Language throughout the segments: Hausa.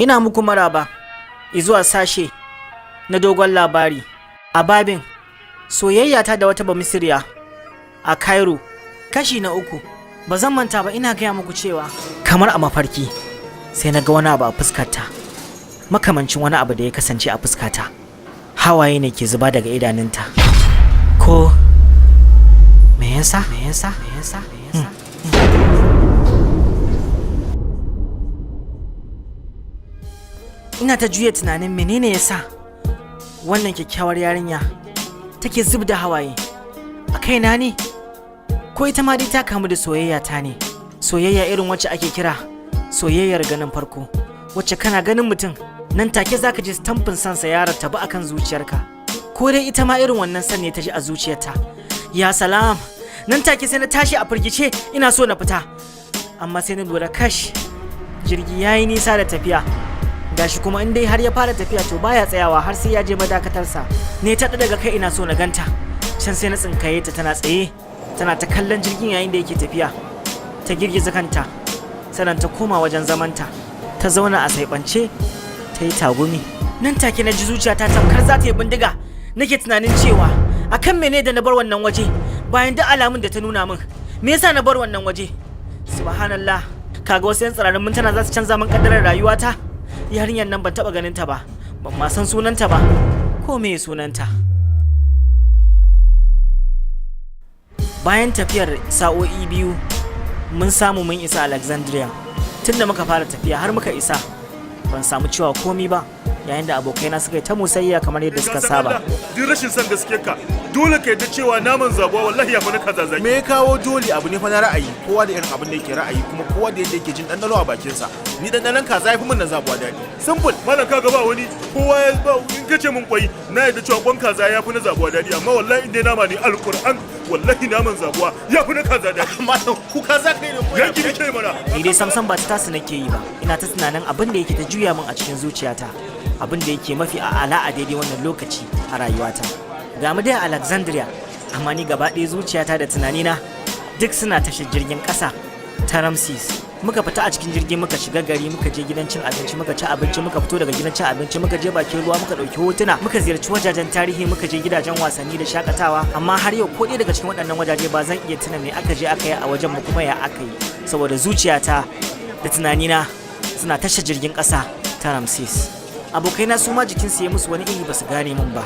Ina muku maraba izuwa sashe na dogon labari a babin soyayya ta da wata Bamisiriya a Cairo, kashi na 3. Ba zan manta ba, ina gaya muku cewa kamar a mafarki sai na ga wani abu a fuskarta, makamancin wani abu da ya kasance a fuskata. Hawaye ne ke zuba daga idanunta. Ko me yasa? Me yasa? Me yasa? Me yasa? Ina ta juya tunanin menene yasa wannan kyakkyawar yarinya take zub da hawaye a kaina ne, ko ita ma dai ta kamu da soyayya ta ne, soyayya irin wacce ake kira soyayyar ganin farko, wacce kana ganin mutum nan take zaka ji stamfin sansa ya rattabu akan zuciyarka. Ko dai ita ma irin wannan san ne ta ji a zuciyarta. Ya salam, nan take sai na tashi a firgice, ina so na fita, amma sai na lura kash, jirgi yayi nisa da tafiya. Gashi kuma in dai har ya fara tafiya to baya tsayawa har sai ya je madakatarsa. Ne ta daga kai ina so na ganta, can sai na tsinkaye ta tana tsaye tana ta kallon jirgin yayin da yake tafiya. Ta girgiza kanta, sannan ta koma wajen zamanta, ta zauna a saibance, ta yi tagumi. Nan take na ji zuciyata tamkar za ta yi bindiga. Nake tunanin cewa akan mene da na bar wannan waje bayan duk alamun da ta nuna min? Me yasa na bar wannan waje? Subhanallah, kaga wasu yan tsirarin mintuna za su canza min kaddarar rayuwata. Yarinyar nan ban taba ganin ta ba, ban ma san sunanta ba. Ko me sunanta? Bayan tafiyar sa'o'i 2 mun samu mun isa Alexandria. Tunda muka fara tafiya har muka isa ban samu cewa komi ba, yayin da abokaina suka yi ta musayya kamar yadda suka saba. Duk rashin son gaskiyarka, dole ka yadda cewa naman zabuwa wallahi ya fi na kaza zaki. Me ya kawo dole? Abu ne fa na ra'ayi, kowa da irin abin da yake ra'ayi, kuma kowa da yadda yake jin ɗanɗano a bakinsa. Ni ɗanɗanon kaza ya fi min na zabuwa daɗi, simple. Malam, kaga ba wani, kowa ya ba in kace min kwai, na yadda cewa kwan kaza ya fi na zabuwa daɗi, amma wallahi in dai nama ne, alquran wallahi naman zabuwa ya fi na kaza daɗi. Malam, kuka za ka yi ne ko? Yanki nake mana. Ni dai samsam ba ta tasu nake yi ba, ina ta tunanin abin da yake ta juya min a cikin zuciyata, abin da yake mafi a'ala a daidai wannan lokaci a rayuwata. Ga mu dai a Alexandria, amma ni gaba ɗaya zuciyata da tunanina duk suna tashar jirgin ƙasa ta Ramses. Muka fita a cikin jirgi, muka shiga gari, muka je gidan cin abinci, muka ci abinci, muka fito daga gidan cin abinci, muka je bakin ruwa, muka ɗauki hotuna, muka ziyarci wajajen tarihi, muka je gidajen wasanni da shakatawa. Amma har yau ko ɗaya daga cikin waɗannan wajaje ba zan iya tuna me aka je aka yi a wajen mu kuma ya aka yi, saboda zuciyata da tunanina suna tashar jirgin ƙasa ta Ramses. Abokaina su ma jikinsu ya musu wani iri, ba su gane min ba,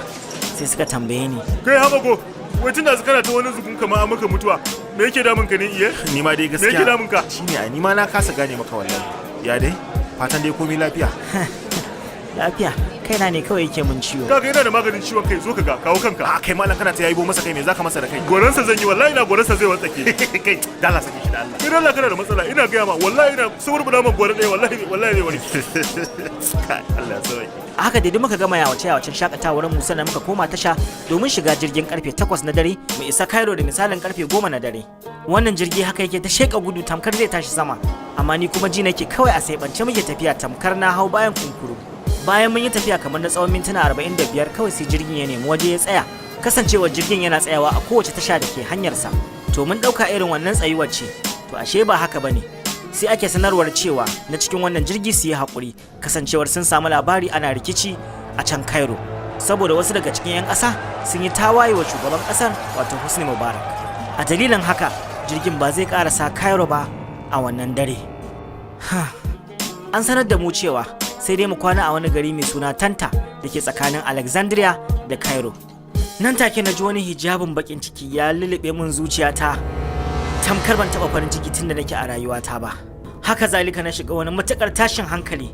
sai suka tambaye ni. Kai hamago, wai tun da kana ta wani zugun kamar an maka mutuwa, me yake damun ka ne iye? Ni ma dai Me yake gaskiya damun ka? Shine ai ni ma na kasa gane maka wallahi. Ya dai, fatan dai komai lafiya? Lafiya, kaina ne kawai yake mun ciwo. Kaga yana da maganin ciwon kai, zo ka ga, kawo kanka. A kai malam, kana ta yayibo masa kai, me zaka masa da kai? Goransa zan yi wallahi, ina goransa zai wartsake. Kai dala, sake shi da Allah. Idan Allah kana da matsala, ina gaya ma wallahi ina suburbuɗa man gora ɗaya, wallahi wallahi zai warke. Kai, Allah ya sauke. A haka dai muka gama yawace yawacen shakatawar mu, sannan muka koma tasha domin shiga jirgin karfe 8 na dare mu isa Cairo da misalin karfe 10 na dare. Wannan jirgi haka yake ta sheka gudu tamkar zai tashi sama, amma ni kuma ji nake kawai a saibance muke tafiya tamkar na hau bayan kunkuru. Bayan mun yi tafiya kamar na tsawon mintuna 45, kawai sai jirgin ya nemi waje ya tsaya. Kasancewar jirgin yana tsayawa a kowace tasha da ke hanyarsa, to mun ɗauka irin wannan tsayuwar ce. To ashe ba haka bane. Sai ake sanarwar cewa na cikin wannan jirgi su yi haƙuri, kasancewar sun samu labari ana rikici a can Cairo, saboda wasu daga cikin 'yan ƙasa sun yi tawaye wa shugaban ƙasar, wato Hosni Mubarak. A dalilin haka jirgin ba zai ƙarasa Cairo ba a wannan dare. An sanar da mu cewa sai dai mu kwana a wani gari mai suna Tanta da ke tsakanin Alexandria da Cairo. Nan take na ji wani hijabin bakin ciki ya lulluɓe min zuciyata, tamkar ban taɓa farin ciki tun da nake a rayuwata ba. Haka zalika na shiga wani matuƙar tashin hankali,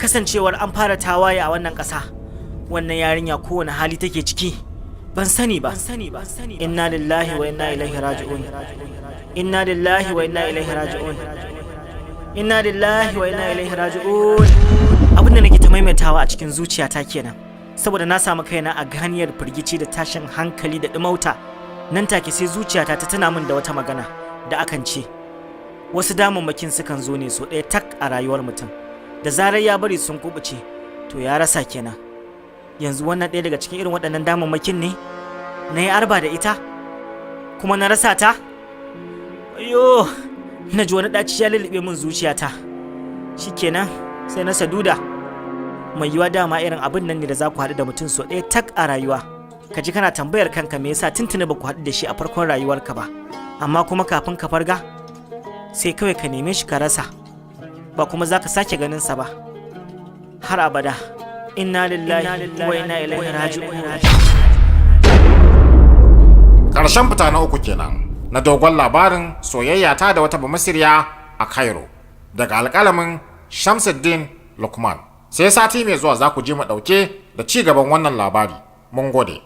kasancewar an fara tawaye a wannan ƙasa. Wannan yarinya kowane hali take ciki ban sani ba. Inna lillahi wa inna ilaihi raji'un, inna lillahi wa inna ilaihi raji'un, inna lillahi wa inna ilaihi raji'un. Abin da nake ta maimaitawa a cikin zuciyata kenan, saboda na samu kaina a ganiyar firgici da tashin hankali da ɗumauta. Nan take sai zuciyata ta tuna min da wata magana da akan ce wasu damammakin sukan zo ne so ɗaya tak a rayuwar mutum, da zarar ya bari sun kubuce to ya rasa kenan. Yanzu wannan ɗaya daga cikin irin waɗannan damammakin ne na yi arba da ita kuma na rasa ta. Ayo, na ji wani ɗaci ya lulluɓe min zuciyata. Shikenan. Sai na saduda. Mai yiwa dama irin abin nan ne da za ku haɗu da mutum sau ɗaya tak a rayuwa. Ka ji kana tambayar kanka me yasa tuntuni ba ku haɗu da shi a farkon rayuwarka ba. Amma kuma kafin ka farga, sai kawai ka neme shi ka rasa. Ba kuma za ka sake ganin sa ba. Har abada. Inna lillahi wa inna ilaihi raji'un. Ƙarshen fita na uku kenan na dogon labarin soyayya ta da wata Bamasiriya a Cairo, daga alƙalamin Shamsuddin Lukman. Sai sati mai zuwa za ku ji mu ɗauke da ci gaban wannan labari. Mun gode.